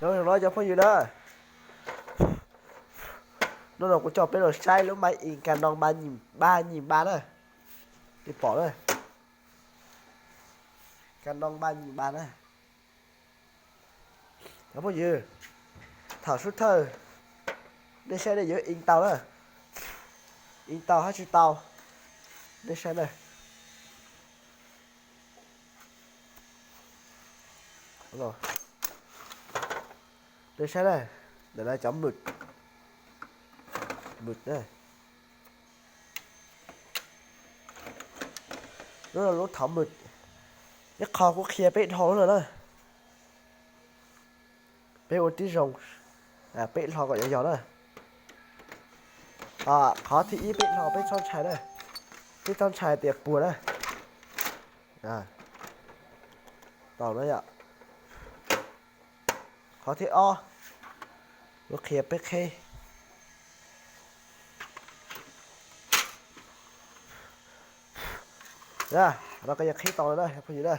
Nyob zoo no cov phooj ywg na, hnub no kuv coj peb los saib lub máy in Canon ba nghìn ba na, nej pom na, Canon ba nghìn ba na. Cov phooj ywg, thaum xub thawj nej saib nej yuav in tau na, in tau hab tsis tau, nej saib na. Nej saib na, ntawm no cov mws, mws na, lub no lub thov mws, ib qho kuv qhia peb dhau lawm na. Peb ua tib zoo, peb hlo kom yog yog na. Qhov thib ib peb hlo peb txhob ntshai na, peb txhob ntshai tias puas na. Tau na yom. Qhov thib ob, kuv qhia peb qhib. No koj yeej qhib tau lawm na phooj ywg na,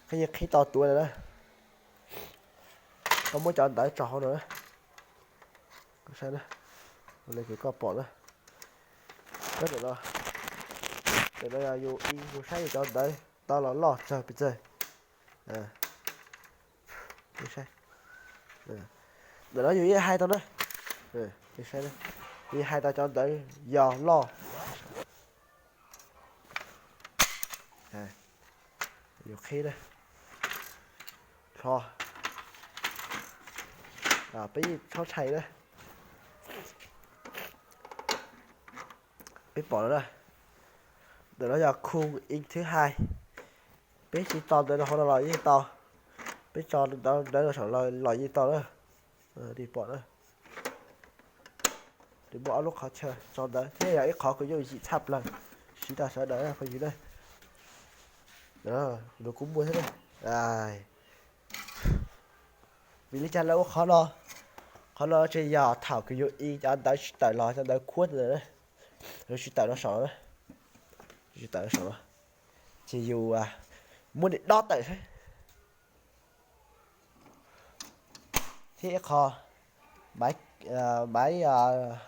koj yeej qhib tau tuav lawm na. Koj muab cov ntawv tso hauv no na, koj saib na, ua li kws koj pom na. Ntawm no, ntawm no yog yus ib yus saib yus cov ntawv tau los loj tsawg pes tsawg. Ntawm no yus yeej hais tau na, yeej hais tau cov ntawv yog loj. Yus qhib na, hlo, peb yeej txhob ntshai na. Peb pom no na, ntawm no yog khung in thứ hai. Peb tsis tso ntawv rau hauv no los yeej tau, peb tso ntawv rau saum los yeej tau na. Nej pom na, nws muaj ob lub qhov chaw tso ntawv thiab yog ib qhov kws yooj yim tshaj plaws, siv rau sawv daws phooj ywg na. Nws kuj muaj thiab na. Vim li cas lawv ua qhov no? Qhov no ces yog thaum kws yus in cov ntawv tsis tawm los cov ntawv khuab ntawd, tsis tawm rau saum no, tsis tawm rau saum no, ces yus muab nws dob tawm xwb. Thiab ib qho, maiv,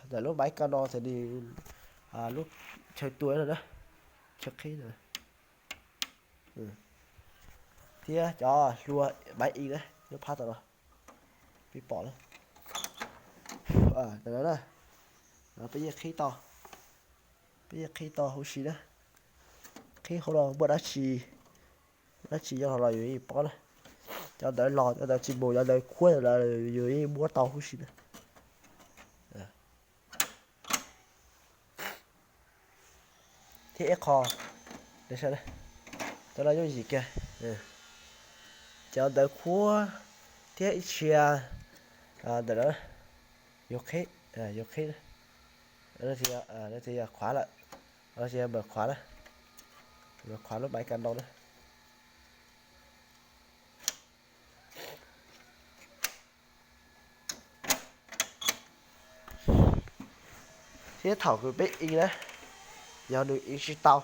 ntawm lub maiv Canon ces nws lub chaw tua no na, chaw qhib no, thiab cov hlua maiv in na, lub phab tom no, peb pom na, ntawm no na, peb yeej qhib tau, peb yeej qhib tau huv si na. Qhib hauv no muaj dab tsi, dab tsi nyob hauv los yus yeej paub na. Cov ntawv los cov ntawv tsis mus cov ntawv khuab los yus yeej muab tau huv si na. Thiab ib qho, cov no yooj yim kiag, cov ntawv khuab thiab ib txhia ntawm no, yus qhib, yus qhib, no ces yog qhuav lawm, no ces yog npawm qhuav na, npawm qhuav lub maiv Canon na. Thiab thaum kws peb in na, yog nws in tsis tau,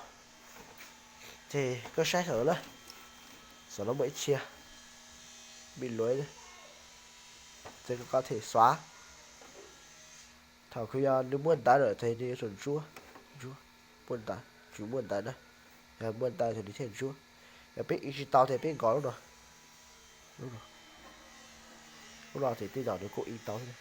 ces koj saib saum no na, saum no muaj ib txhia, bị lỗi, ces koj có thể xóa. Thaum kws yog nws muaj ntawv lawm ces nws yuav tsum ntsuab, ntsuab, muaj ntawv, tsis muaj ntawv na, yog muaj ntawv ces nws thiaj ntsuab. Yog peb in tsis tau ces peb nkos lub no, lub no ces tej zaum nws kuj in tau thiab.